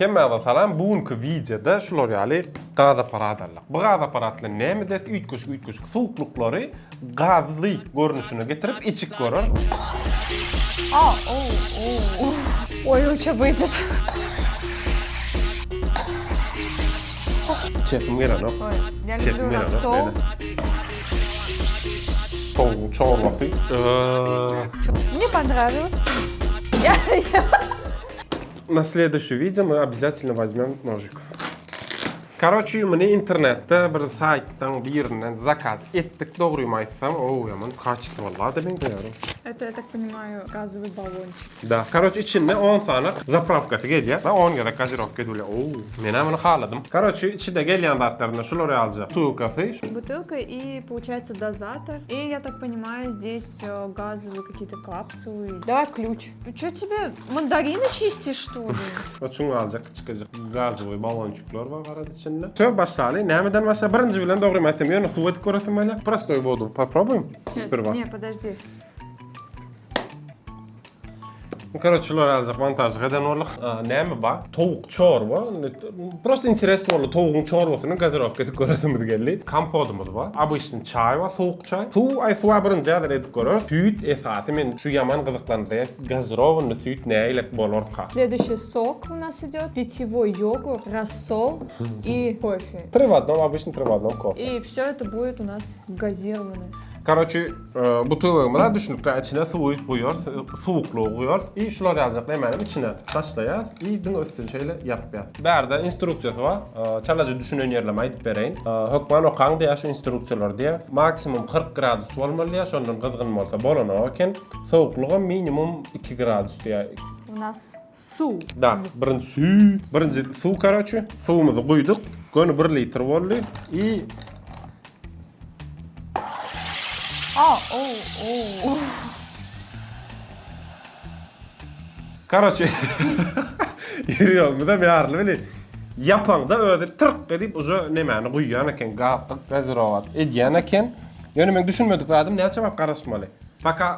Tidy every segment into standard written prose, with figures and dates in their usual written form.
Hemmäňize salam. Bu günki wideoda şular ýaly gaz apparat aldyk. Bu gaz apparat bilen näme ederis? Üýtgeşik üýtgeşik suwuklyklary gazly görnüşine getirip içip görer. A, o, o. Oý, uça wyjyt. İçesim gelenok. Oý, я İçesim люблю gelenok. рассол. Leyla. Towugyň çorbasy. Мне понравилось. Я, я... На следующее видео мы обязательно возьмем ножик. Короче, muny internetde bir saýtdan birinden zakaz etdik dogrymy aýtsam, o ýaman kaçestvo boldy meňzeýär. Это, я так понимаю, газовый баллончик. Da, karoç içinde 10 sany zaprawkasy gelýär. Da 10 gezek gazirowka edilýär. Oo, men hem muny haladym. Karoç içinde gelýän zatlarynda şular ýalyja butylkasy. Бутылка и, получается, дозатор. И, я так понимаю, здесь э, газовые какие-то капсулы. Давай ключ. Ну что тебе, мандарины чистишь, что ли? Şuň ýalyja kiçijik gazowy ballonçikler bar garad içinde. Söz başlaly. Nämeden başla? Birinji bilen dogrymy aýtsam, ýöne suw edip göresim gelýär. Prostoý wodu popробуем sperwa. Не, подожди. Короче, şular ýalyjak montažlyk eden bolduk. Näme bar? Towuk çorba. Prosto interesli boldy. Towugyň çorbasyny gazirowka edip göresimiz geldi. Kompodymyz bar. Obyçny çaý bar, sowuk çaý. Suw, aý suwa birinji häzir edip göreris. Süýt esasy men şu ýaman gyzyklandyrýar. Gazirowanyny süýt nägilek bolarka? Следующий сок у нас идет, питьевой йогурт, рассол и кофе. Три в одном, обычно три в одном кофе. И все это будет у нас газированное. Karoçi, butylgymyza düşünipkä içine suwy guýarys, suwuklygy guýarys i şular ýalyjak nämänem içine taşlaýas i diňe üstüni şeýle ýapýas. Bärde instruksiýasy bar. Çalaja düşünen ýerlerimi aýdyp bereýin. Hökman okaň diýýär şu instruksiýalary diýýär. Maksimum 40 gradus bolmaly diýýär, şondan gyzgyn bolsa bolanok eken. Sowuklygam minimum 2 gradus diýýär. U nas suw. Da, birinji süýt, birinji suw karoçi. Suwumyzy guýduk. Göni 1 litr boldy. I A, o, o. Karoçi, ýüregimizem ýaryly weli. Ýapaňda özi tyrk edip uje nemäni guýýan eken, gapyk gazirowat edýän eken. Ýöne meň düşünmedik zadym näçe wagt garaşmaly? Paka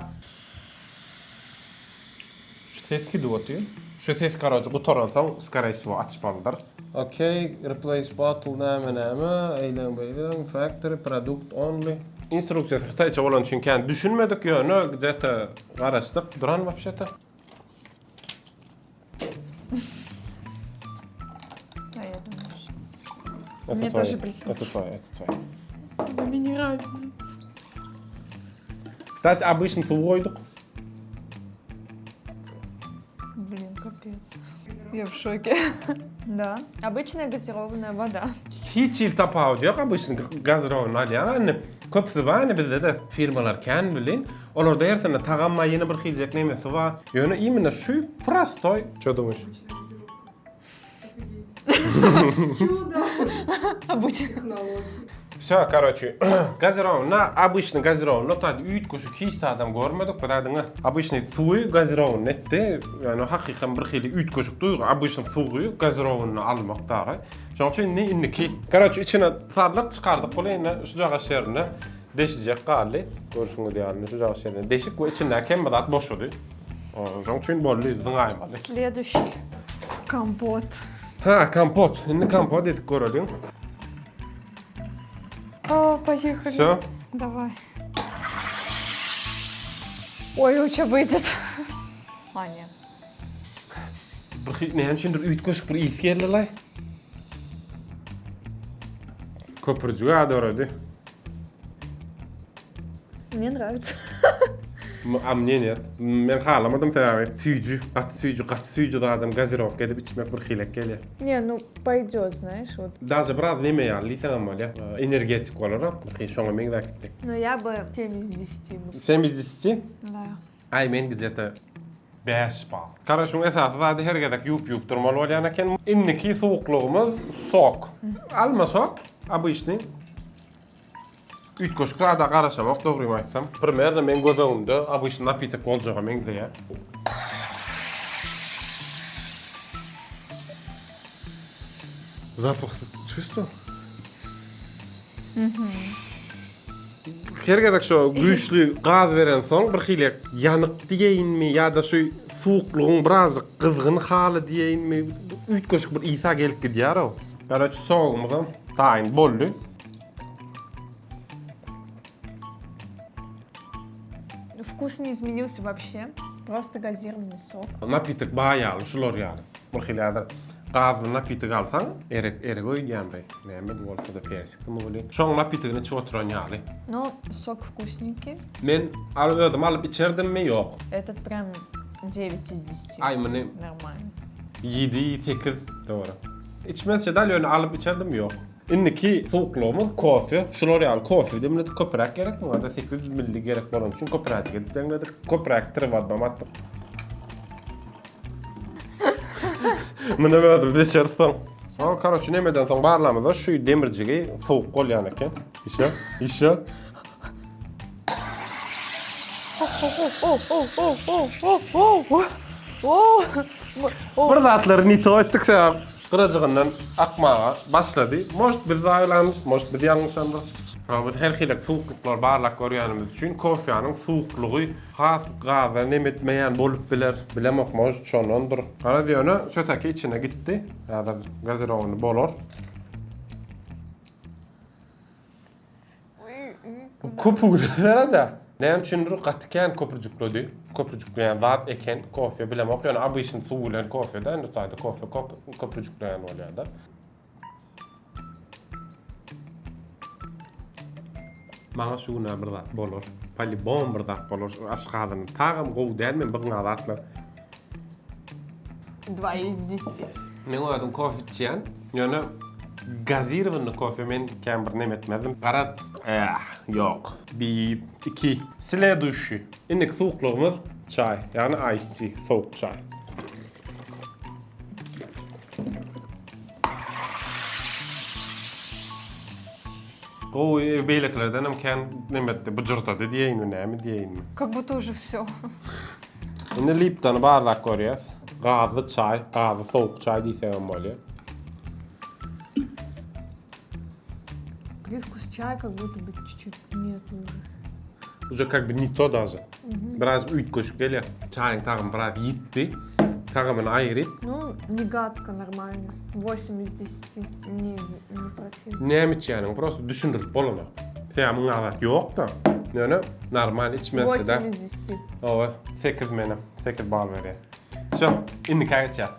Şu ses gidip otyr. Şu ses karoçi gutaransoň skorey wsego açmalydyr. Okey, replace bottle näme näme, eýleň beýleň, factory, product only. Instruksiýasy hytaýça bolany üçin kän düşünmedik, ýöne gde-to garaşdyk. Duran wapşe-to. А я думаю, что... Это Мне твои. тоже приснится. Это твои, это твои. Минеральный. Кстати, обычно suw goýduk. Блин, капец. Я в шоке. Да, обычная газированная вода. Hiç hili tapawudy ýok obычный gazirowanyny alýaň indi köpüsi bar indi bizde-de firmalar kän bilin. Olarda hersinde tagam bar ýene bir hiljek nemesi bar. Ýöne imенно şu prostoý. Ço думаешь? Чудо! Обычно. Технологии. Всё, короче, gazirowanyny obычный gazirowanyny otady üýtgeşik hiç zadam görmedik. Bu zadyň obычный suwy gazirowanyny etdi. Ýöne hakykam bir hili üýtgeşik duýgy obычный suwy gazirowanyny almak dagy. Şonuň üçin indi indiki. Karoçe içine saldyk çykardyk buly indi şujagaş ýerine deşijek galdy. Görşüňiz ýaly indi şujagaş ýerine deşik we içindäki hemme zat boşady. Şonuň üçin boldy zyňaýmaly. Следующий kompot. Ha kompot. Indi kompot edip göreliň. O, поехали. Всё. Давай. Ой, у что выйдет? А, нет. Bir näme üçindir üýtgeşik bir ys geldi-laý. Köpürjik-ä döredi. Мне нравится. A мне нет. Men halamadym sebäbi süýji, gaty süýji, gaty süýji zadam gazirowka edip içmek bir hilek gelýär. Не, ну пойдет, знаешь, вот. Daže biraz neme ýaly diýseňem bolýar. Energetik bolar-a. Şoňa meňzäp gitdi. Ну я бы 7 из 10. бы. 7 из 10? Да. Aý men gije-de 5 bal. Garaşyň esasy zady her gezek ýuwup-ýuwup durmaly bolýan eken. Indiki suwuklygymyz sok. Alma sok, obyçnyý. Üýtgeşik zada garaşamok dogrymy aýtsam. Primerno meň göz öňümde obyçny napitok boljaga meňzeýär. Zapah çувствовал? Her gezek şo güýçli gaz berensoň bir hili ýanyk diýeýinmi ýa-da şu suwuklygyň birazjyk gyzgyn haly diýeýinmi? Üýtgeşik bir ysa gelip gidýär-ow. Garoç sogumyzam taýyn boldy. Вкус не изменился вообще. Просто газированный сок. Napitok baý ýaly, şular ýaly. Bir hili häzir gazly napitok alsaň, erek, erek öýdýän bi. Näme bolsa-da persikdimi welin. Şoň napitogyny içip oturan ýaly. Но сок вкусненький. Men al özüm alyp içerdimmi? Ýok. Этот прям 9 из 10. Aý muny Нормально. 7, 8 dogry. Içmezçe däl ýöne alyp içerdim ýok. Indiki suwuklygymyz kofe. Şular ýaly kofe demledik. Köpräk gerek muňa-da 800 milli gerek bolany üçin köpräjik edip demledik. Köpräk trybadam atdyk. Muny özümiz içeris soň. Soň karoçe nemeden soň barlamyzda şu demirjigi sowuk bolýan eken. Işe, işe. Bir zatlary ne to etdik sebäp gyrajygyndan akmaga başlady. Может biz zaýalandyk, может biz ýalňyşandyrys. Ha biz her hili suwuklyklar barlap görýänimiz üçin kofýanyň suwuklygy has gaza nem etmeýän bolup biler. Bilemok, может şondandyr. Garaz ýöne söteki içine gitdi. Häzir gazirowany bolar. Köpügine serede. Näme üçindir gaty kän köpürjikledi. Köpürjikleýän zat eken kofe bilemok. Ýöne obyçny suw bilen kofe-de indi taýda kofe köpürjikleýän bolýar-da. Maňa şu gün bir zat bolar. Polibom bir zat bolar. Aşgazanyň tagam gowy däl men byňa zatlar. 2 iz 10. Men özüm kofe içýän. Ýöne gazirowanyny kofe men kän bir neme etmezdim. Garaz, eh, ýok. Bir, iki. Sleduşi. Indiki suwuklygymyz çaý, ýagny ice tea, sowuk çaý. Gowy, beýlekilerdenem kän neme etdi, byjyrdady diýeýinmi, näme diýeýinmi. Как будто уже все. Indi Liptony barlap görýäs. Gazly çaý, gazly sowuk çaý diýsegem bolýar. Привкус чая как будто бы чуть-чуть нет уже. Уже как бы не то даже. Biraz üýtgeşik gelýär. Çaýyň tagamy biraz ýitdi. Tagamyny aýryp. Ну, не гадко, нормально. 8 из 10. Не, не противно. Näme içýäniňi prosta düşündirip bolanok. Sebäbi muňa zat ýok-da. Ýöne normal içmesi-de. 8 iz 10. Hawa, 8 menem. 8 bal berýän. Wsё, indikä geçýäs.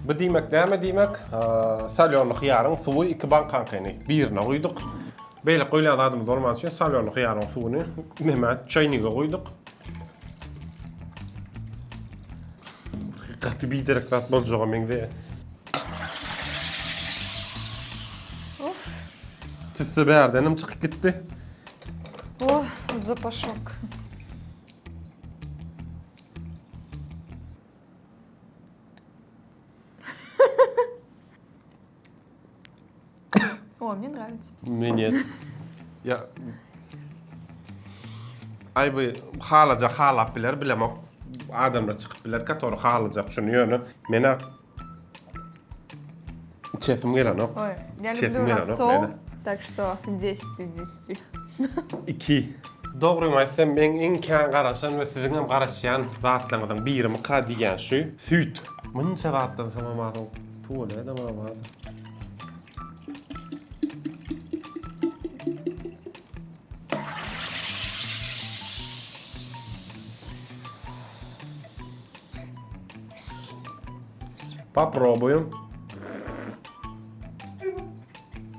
Bu diýmek näme diýmek? Solýonly hyýaryň suwy 2 bankaňkyny birine guýduk. Beýle guýlan zadymyz bolmany üçin solýonly hyýaryň suwuny nämä çaýnige guýduk. Gaty biderek zat boljaga meňzeýär. Tüsse bärdenem çykyp gitdi. Oh, zapaşok. О, мне нравится. Мне нет. Ya Ay bu halajak halap biler bilemok. Adamlar çykyp biler katory halajak şuny ýöne mena içesim gelenok. Ой, я Честно, люблю не надо, рассол, не так что 10 из 10. 2. Dogrymy aýtsam, meň iň kän garaşan we siziň hem garaşýan zatlaryňyzyň birimika diýýän şu süýt. Munça zatdan soňam azyň tuwaledem bar. Попробуем.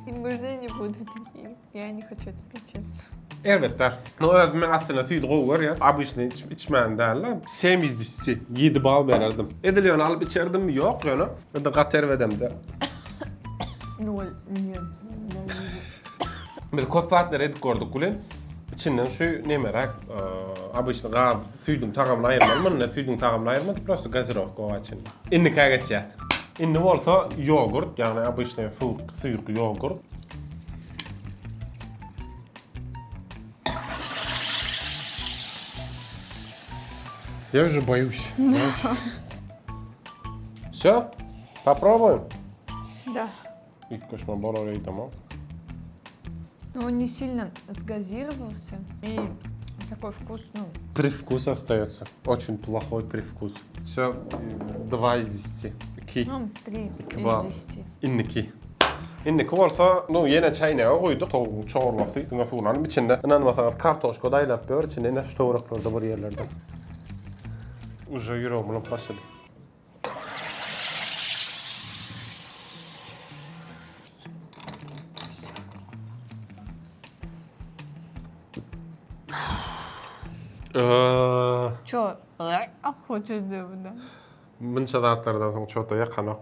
Можно не буду такие. Я не хочу это пить, честно. Erbetler. No özüm men aslynda süýdi gowy görýän. Obyçny içip içmän däl-de. Sem iz deseti. 7 bal bererdim. Edil ýöne alyp içerdimmi? Ýok ýöne. Edil gaty erbedem däl. Nol. Нет. Biz köp zatlar edip gördük welin, içinden şu nemeräk, obyçny gaz süýdüň tagamyny aýyrmaly. Munda süýdüň tagamyny aýyrmadyk, prosta gazirowka bar içinde. Indikä geçýäs. Indi bolsa ýogurt, ýagny obyçny suwuk, suýuk ýogurt. Я уже боюсь. Все? Попробуем? Да. Üýtgeşme bolar öýdemok. Но он не сильно сгазировался. И такой вкус, ну... Привкус остается. Очень плохой привкус. Все, 2 из 10. 2. Ну, 3 İki из bal. 10. Indiki. Indiki bolsa, nu ýene çäýnege guýduk towugyň çorbasy, diňe suwlanyp içinde. Ynanmasaňyz kartoşka daýlap ýör içinde ine şu töwereklerde bir ýerlerde. Uje ýüregim bulanyp başlady. Eee, Чё? Хочешь делать, да? Munça zatlardan soň çota ýakanok.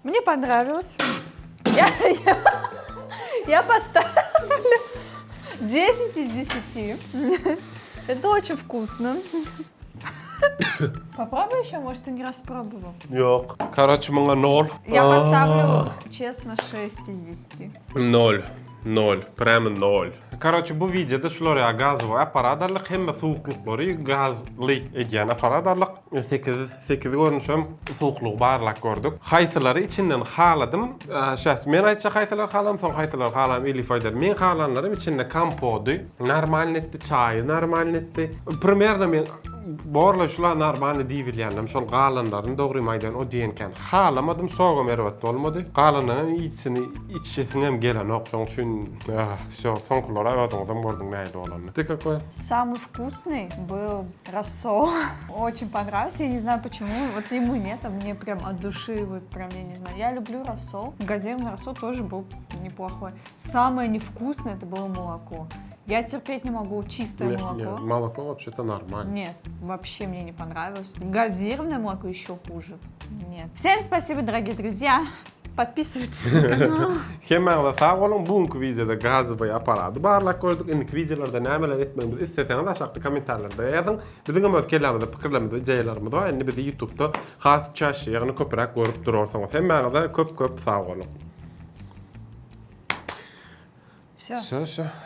Мне понравилось. Я, я, я поставлю 10 из 10. Это очень вкусно. Попробуй еще, может, ты не распробовал. Ýok. Karoçi muňa nol. Я поставлю, честно, 6 из 10. Nol. Nol. Prямо nol. Karoçi bu wideoda şular ýa gazowy apparat aldyk, hemme suwuklyklary gazly edýän apparat aldyk. 8 8 görnüşem suwuklygy barlap gördük. Haýsylary içinden haladym? Şäs men aýtjak haýsylary haladym, soň haýsylary halam Elif aýdar. Men halanlarym içinde kompody normalny etdi, çaýy normalny etdi. Primerno men borla şula normalny diýibilýändim. Şol galanlaryny dogrymy aýdaýyn o diýenken halamadym, sogam erbet bolmady. Galanlaryň içini içesiňem gelenok. Şoň üçin ah, всё, soňkulara özüňizem gördüň nähili bolanyny. Ты какой? Самый вкусный был рассол. Очень понравился. Я не знаю почему. Вот ему нет, а мне прям от души, вот прям, я не знаю. Я люблю рассол. Газированный рассол тоже был неплохой. Самое невкусное это было молоко. Я терпеть не могу чистое Не, молоко. не, молоко вообще-то нормально. Нет, вообще мне не понравилось. Газированное молоко еще хуже. Нет. Всем спасибо, дорогие друзья. Подписывайтесь на канал. Hemmäňize sag boluň. Bu günki wideoda gazowy apparady barlap gördük. Indiki wideolarda nämeler etmegimizi isleseňiz aşakda kommentariýalarda ýazyň. Biziň hem öz kellämizde pikirlerimiz, ideýalarymyz bar. Indi bizi YouTube'da has çaşy, ýagny köpräk görüp durarsyňyz. Hemmäňize köp-köp sag boluň. Все. Всё, всё.